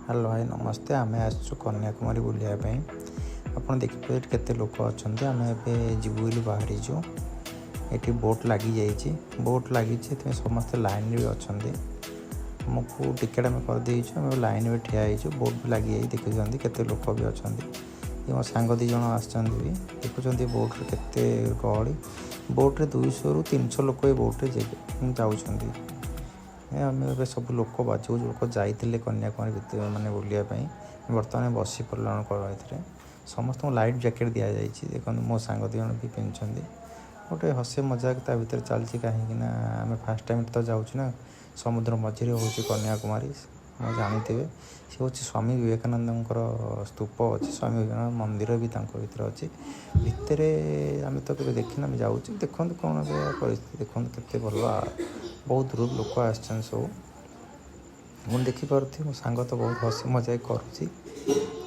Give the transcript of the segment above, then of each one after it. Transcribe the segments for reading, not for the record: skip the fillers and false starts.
Hello ଭାଇ, ନମସ୍ତେ। ଆମେ ଆସିଛୁ କନ୍ୟାକୁମାରୀ ବୁଲିବା ପାଇଁ। ଆପଣ ଦେଖିପାରିବେ, ଏଠି କେତେ ଲୋକ ଅଛନ୍ତି। ଆମେ ଏବେ ଯିବୁ ବୋଲି ବାହାରିଛୁ। ଏଠି ବୋଟ୍ ଲାଗିଯାଇଛି, ବୋଟ୍ ଲାଗିଛି, ସେଥିପାଇଁ ସମସ୍ତେ ଲାଇନ୍ରେ ବି ଅଛନ୍ତି। ଆମକୁ ଟିକେଟ୍ ଆମେ କରିଦେଇଛୁ। ଆମେ ଲାଇନ୍ରେ ଠିଆ ହେଇଛୁ। ବୋଟ୍ ବି ଲାଗିଯାଇଛି। ଦେଖୁଛନ୍ତି, କେତେ ଲୋକ ବି ଅଛନ୍ତି। ଏ ମୋ ସାଙ୍ଗ 2 ଜଣ ଆସିଛନ୍ତି ବି। ଦେଖୁଛନ୍ତି, ବୋଟ୍ରେ କେତେ ଗହଳି। ବୋଟ୍ରେ 200ରୁ 300 ଲୋକ ଏ ବୋଟ୍ରେ ଯାଉଛନ୍ତି। ଆମେ ଏବେ ସବୁ ଲୋକ ବା ଯେଉଁ ଲୋକ ଯାଇଥିଲେ କନ୍ୟାକୁମାରୀ ଭିତରେ ମାନେ ବୁଲିବା ପାଇଁ, ବର୍ତ୍ତମାନ ବସି ପଡ଼ିଲାଣି ଏଥିରେ। ସମସ୍ତଙ୍କୁ ଲାଇଫ୍ ଜ୍ୟାକେଟ୍ ଦିଆଯାଇଛି। ଦେଖନ୍ତୁ, ମୋ ସାଙ୍ଗ 2 ଜଣ ବି ପିନ୍ଧିଛନ୍ତି। ଗୋଟେ ହସି ମଜାକ ତା ଭିତରେ ଚାଲିଛି, କାହିଁକି ନା ଆମେ ଫାର୍ଷ୍ଟ ଟାଇମ୍ ତ ଯାଉଛୁ ନା। ସମୁଦ୍ର ମଝିରେ ହେଉଛି କନ୍ୟାକୁମାରୀ, ଆପଣ ଜାଣିଥିବେ। ସେ ହେଉଛି ସ୍ୱାମୀ ବିବେକାନନ୍ଦଙ୍କର ସ୍ତୂପ ଅଛି। ସ୍ୱାମୀ ବିବେକାନନ୍ଦ ମନ୍ଦିର ବି ତାଙ୍କ ଭିତରେ ଅଛି। ଭିତରେ ଆମେ ତ କେବେ ଦେଖିନୁ, ଆମେ ଯାଉଛୁ। ଦେଖନ୍ତୁ କ'ଣ ଏବେ ପରିସ୍ଥିତି। ଦେଖନ୍ତୁ, କେତେ ଭଲ, ବହୁତ ଦୂରରୁ ଲୋକ ଆସିଛନ୍ତି ସବୁ। ଆପଣ ଦେଖିପାରୁଥିବେ, ମୋ ସାଙ୍ଗ ତ ବହୁତ ହସି ମଜାକ କରୁଛି।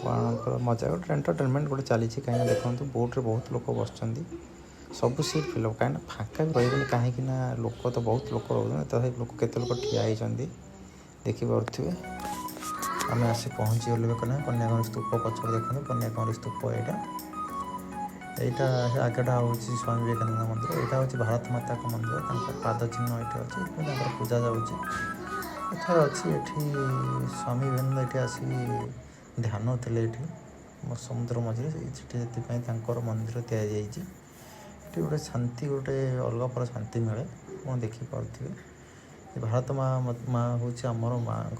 ଆପଣଙ୍କର ମଜା, ଗୋଟେ ଏଣ୍ଟରଟେନମେଣ୍ଟ ଗୋଟେ ଚାଲିଛି। କାହିଁକିନା ଦେଖନ୍ତୁ, ବୋଟ୍ରେ ବହୁତ ଲୋକ ବସିଛନ୍ତି। ସବୁ ସିଟ୍ ଫିଲ୍ଅପ୍, କାହିଁକିନା ଫାଙ୍କା ବି ରହିବନି, କାହିଁକି ନା ଲୋକ ତ ବହୁତ ଲୋକ ରହୁଛନ୍ତି। ତଥାପି ଲୋକ, କେତେ ଲୋକ ଠିଆ ହେଇଛନ୍ତି ଦେଖିପାରୁଥିବେ। ଆମେ ଆସି ପହଞ୍ଚିଗଲୁ ଏବେ କନ୍ୟାକୁମାରୀ ସ୍ତୂପ ପଛରେ। ଦେଖନ୍ତୁ, କନ୍ୟାକୁମାରୀ ସ୍ତୂପ ଏଇଟା। ଏଇଟା ସେ ଆଗଟା ହେଉଛି ସ୍ୱାମୀ ବିବେକାନନ୍ଦ ମନ୍ଦିର। ଏଇଟା ହେଉଛି ଭାରତ ମାତାଙ୍କ ମନ୍ଦିର। ତାଙ୍କ ପାଦ ଚିହ୍ନ ଏଇଠି ଅଛି। ଏଥିପାଇଁ ତାଙ୍କର ପୂଜା ଯାଉଛି। ଏଠାରେ ଅଛି, ଏଠି ସ୍ୱାମୀ ବିବେକାନନ୍ଦ ଏଠି ଆସିକି ଧ୍ୟାନ ଥିଲେ ଏଠି ସମୁଦ୍ର ମଝିରେ। ସେଠି ସେଥିପାଇଁ ତାଙ୍କର ମନ୍ଦିର ତିଆରି ହେଇଛି। ଏଠି ଗୋଟେ ଶାନ୍ତି, ଗୋଟେ ଅଲଗା ପ୍ରକାର ଶାନ୍ତି ମିଳେ। ଆପଣ ଦେଖିପାରୁଥିବେ, ଭାରତ ମା, ମା ହେଉଛି ଆମର ମାଙ୍କ